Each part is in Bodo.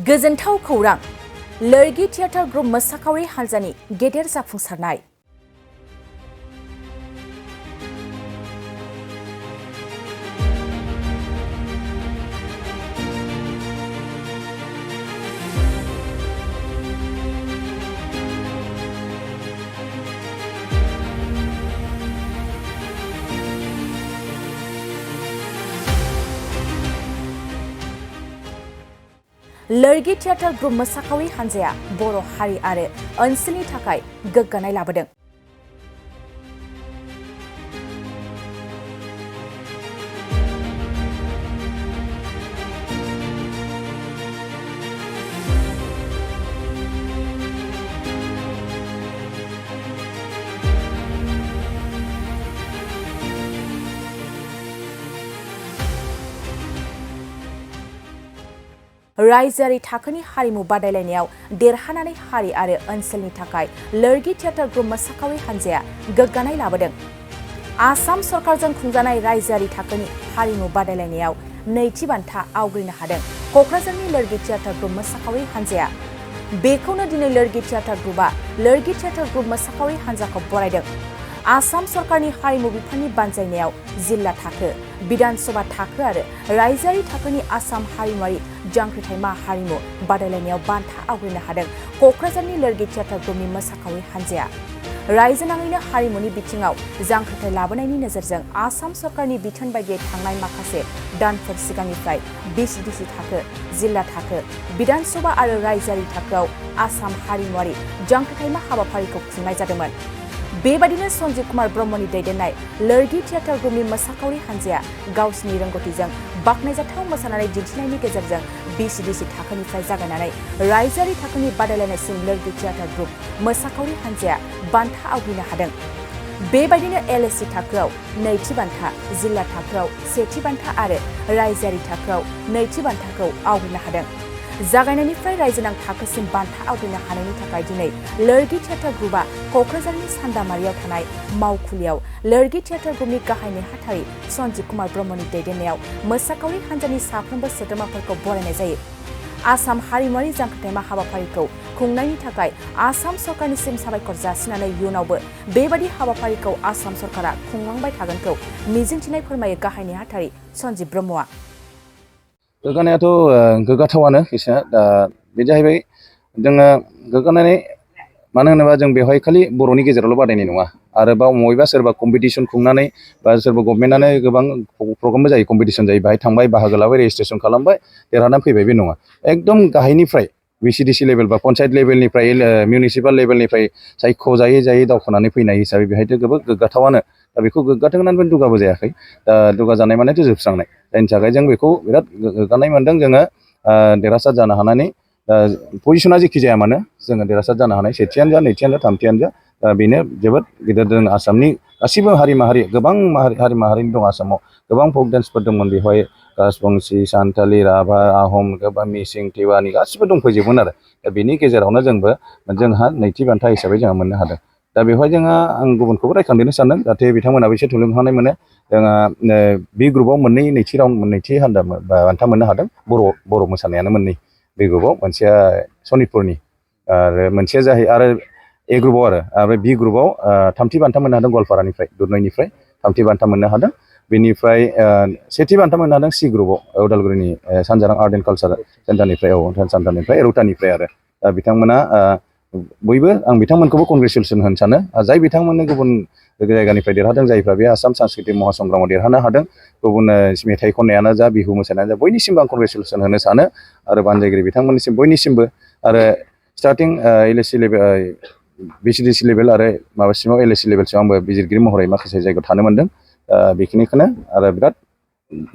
गोजोनथाव खौरां लोरगि थियेटार ग्रुप मोसाखावरि हान्जानि गेदेर जाफुंसारनाय। लोरगि थियेटार ग्रुप मोसाखावरि हान्जाया बर' हारि आरो ओनसोलनि थाखाय गोग्गानाय लाबोदों। रायजोआरि थाखोनि हारिमु बादायलायनायाव देरहानानै हारि आरो ओनसोलनि थाखाय लोरगि थियेटार ग्रुप मोसाखावरि हान्जाया गोग्गानाय लाबोदों। आसाम सरकारजों खुंजानाय रायजोआरि थाखोनि हारिमु बादायलायनायाव नैथि बान्था आवग्रिनो हादों क'क्राझारनि लोरगि थियेटार ग्रुप मोसाखावरि हान्जाया। बेखौनो दिनै लोरगि थियेटार ग्रुपआ लोरगि थियेटार ग्रुप मोसाखावरि हान्जाखौ बरायदों। आसाम सरकारनि हारिमु बिफाननि बानजायनायाव जिल्ला थाखो, बिधान सभा थाखो आरो रायजोआरि थाखोनि आसाम हारिमुआरि जांख्रिथायमा हारिमु बादायलायनायाव बान्था आवग्रिनो हादों क'क्राझारनि लोरगि थियेटार ग्रुपनि मोसाखावरि हान्जाया। रायजो नाङैनो हारिमुनि बिथिङाव जांख्रिथाय लाबोनायनि नोजोरजों आसाम सरकारनि बिथोन बायदियै थांनाय माखासे दानफोर सिगांनिफ्राय BCDC थाखो, जिल्ला थाखो, बिधान सभा आरो रायजोआरि थाखोआव आसाम हारिमुआरि जांख्रिथायमा हाबाफारिखौ खुंनाय जादोंमोन। बेबादिनो सन्जीब कुमार ब्रह्मनि दैदेननाय लोरगि थियेटार ग्रुपनि मोसाखावरि हान्जाया गावसिनि रोंग'थिजों बाख्नायजाथाव मोसानानै दिन्थिनायनि गेजेरजों BCDC थाखोनिफ्राय जागायनानै रायजोआरि थाखोनि बादायलायनायसिम लोरगि थियेटार ग्रुप मोसाखावरि हान्जाया बान्था आवग्रिनो हादों। बेबायदिनो LAC थाखोआव नैथि बान्था, जिल्ला थाखोआव सेथि बान्था आरो रायजोआरि थाखोआव नैथि बान्थाखौ आवग्रिनो हादों। जागायनायनिफ्राय रायजोनां थाखोसिम बान्था आवग्रिनो हानायनि थाखाय दिनै लोरगि थियेटार ग्रुपआ क'क्राझारनि सान्दामारियाव थानाय मावखुलियाव लोरगि थियेटार ग्रुपनि गाहाय नेहाथारि सन्जीब कुमार ब्रह्मनि दैदेननायाव मोसाखावरि हान्जानि साफ्रोमबो सोद्रोमाफोरखौ बरायनाय जायो। आसाम हारिमुआरि जांख्रिथायमा हाबाफारिखौ खुंनायनि थाखाय आसाम सरकारनिसिम साबायखर जासिनानै इयुनावबो बेबादि हाबाफारिखौ आसाम सरकारा खुंलांबाय थागोनखौ मिजिंथिनाय फोरमायो गाहाय नेहाथारि सन्जीब ब्रह्मआ। गोग्गानायाथ' गोग्गाथावानो एसे दा बे जाहैबाय जोङो गोग्गानानै मानो होनोबा जों बेवहाय खालि बर'नि गेजेरावल' बादायनाय नङा, आरो बाव बबेबा सोरबा कम्पिटिसन खुंनानै बा सोरबा गभर्नमेन्टआनो गोबां प्रग्रामबो जायो, कम्पिटिसन जायो, बाहाय थांबाय, बाहागो लाबाय, रेजिस्ट्रेसन खालामबाय, देरहानानै फैबाय बे नङा। एकदम गाहायनिफ्राय BCDC लेभेल बा पन्सायत लेभेलनिफ्राय मिउनिसिपाल लेभेलनिफ्राय सायख'जायै दावखोनानै फैनाय हिसाबै बेहायथ' जोबोद गोग्गाथावानो। दा बेखौ गोग्गाथों होननानै दुगाबो जायाखै। दा दुगा जानाय मानेथ' जोबस्रांनाय, जायनि थाखाय जों बेखौ बिराद गोग्गानाय मोनदों। जोङो देरहासार जानो हानानै पजिसना जेखि जाया मानो जोङो देरहासार जानो हानाय, सेथियानो जा, नैथियानो जा, थामथियानो जा, बेनो जोबोद गिदिर। जों आसामनि गासिबो हारि माहारि, गोबां हारि माहारिनि दं आसामाव, गोबां फक डान्सफोर दंमोन बेवहाय, राजबंसि, सान्थालि, राभा, आहम, गोबां मिसिं, टिवानि गासिबो दंफैजोबोमोन आरो। दा बेनि गेजेरावनो जोंहा नैथि बान्था हिसाबै जोंहा मोननो हादों। दा बेवहाय आं गुबुनखौबो रायखांदेरनो सानदों जाहाथे बिथांमोनाबो एसे थुलुंगानाय मोनो। जोंहा बे ग्रुपआव नैथि हान्जा बान्था मोननो हादों। बर' मोसानायानो मोननै बे ग्रुपआव, मोनसेया सनितपुरनि आरो मोनसेया जाहैबाय आरो A ग्रुपआव आरो B ग्रुपआव थामथि बान्था मोननो हादों गवालपारानिफ्राय, दुधनैनिफ्राय थामथि बान्था मोननो हादों। बेनिफ्राय सेथि बान्था मोननो हादों C ग्रुपआव उदालगुरिनि सानजारां आर्ट एन्ड कालचार सेन्टारनिफ्राय रौतानिफ्राय आरो। दा बिथांमोना बयबो, आं बिथांमोनखौबो कंग्रेचुलेसन होनो सानो। जाय बिथांमोननो गुबुन जायगानिफ्राय देरहादों, जायफ्रा बे आसाम सांस्कृतिक महासंग्रामाव देरहानो हादों, गुबुन मेथाइ खननायानो जा, बिहु मोसानायानो जा, बयनिसिमबो आं कंग्रेचुलेसन होनो सानो। आरो बानजायगिरि बिथांमोननिसिम बयनिसिमबो, आरो starting LAC level, BCDC level आरो माबासिमाव LAC लेभेलसिम आंबो बिजिरगिरि महरै माखासे जायगायाव थानो मोनदों। बेखिनिखौनो, आरो बिराद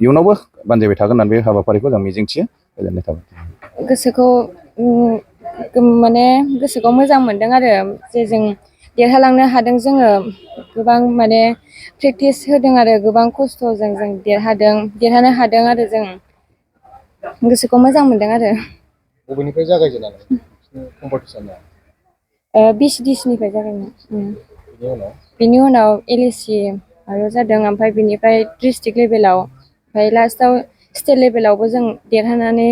इयुनावबो बानजायबाय थागोन होननानै बे हाबाफारिखौ जों मिजिंथियो। गोजोननाय थाबाय। गोसोखौ मोजां मोनदों आरो जे जों देरहालांनो हादों। जोङो गोबां प्रेक्टिस होदों आरो गोबां खस्थ'जों जों देरहानो हादों आरो जों गोसोखौ मोजां मोनदों आरो। बबेनिफ्राय जागायजेनाय कम्पिटिसना? BCDC निफ्राय जागायनाय। बिनि उनाव LAC आरो जादों, ओमफ्राय बिनिफ्राय डिस्ट्रिक्ट लेभेलाव, ओमफ्राय लास्टआव स्टेट लेभेलावबो जों देरहानानै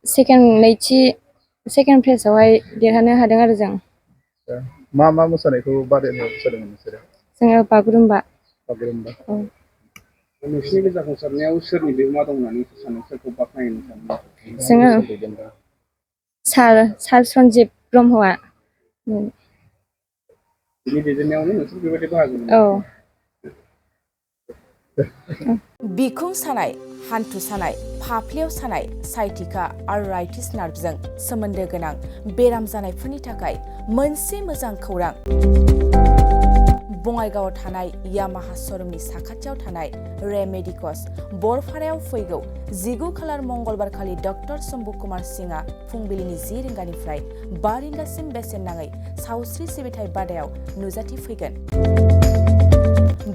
सेकेन्ड प्लेसावहाय देरहानो हादों आरो जों। मा मोसानायखौ बादायनायाव मोसादोंमोन नोंसोरो? जोङो बागुरुम्बा। बागुरुम्बा। औ। नोंसिनि बे जाफुंसारनायाव सोरनि बिहोमा दं होननानै सानो, सोरखौ बाख्नायनो सानो? जोङो सार सन्जिब ब्रह्मआ। बिनि दैदेननायावनो नोंसोर बेबायदि बाहागो औ। बिखुं सानाय, हान्थु सानाय, फाफ्लियाव सानाय, साइटिका आर्थराइटिस नार्भजों सोमोन्दो गोनां बेराम जानायफोरनि थाखाय मोनसे मोजां खौरां। बङाइगावआव थानाय यामाहा श'रुमनि साखाथियाव थानाय रेमेडिकस बरपारायाव फैगौ 19 खालार मंगलबार खालि डक्टर शम्भु कुमार सिंहआ फुंबिलिनि 10 रिंगानिफ्राय 5 रिंगासिम बेसेन नाङै सावस्रि सिबिथाइ बादायाव नुजाथिफैगोन।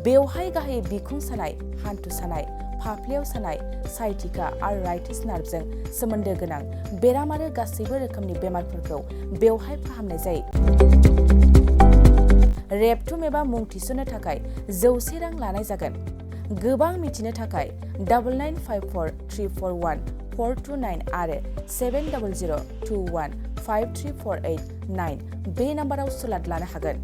बेवहाय गाहायै बिखुं सानाय, हान्थु सानाय, फाफ्लियाव सानाय, साइटिका आर्थराइटिस नार्भजों सोमोन्दो गोनां बेराम आरो गासैबो रोखोमनि बेमारफोरखौ बेवहाय फाहामनाय जायो। रेबथुम एबा मुं थिसननो थाखाय 100 रां लानाय जागोन। गोबां मिथिनो थाखाय 9954341429 आरो 7002153489 बे नाम्बाराव सुलाद लानो हागोन।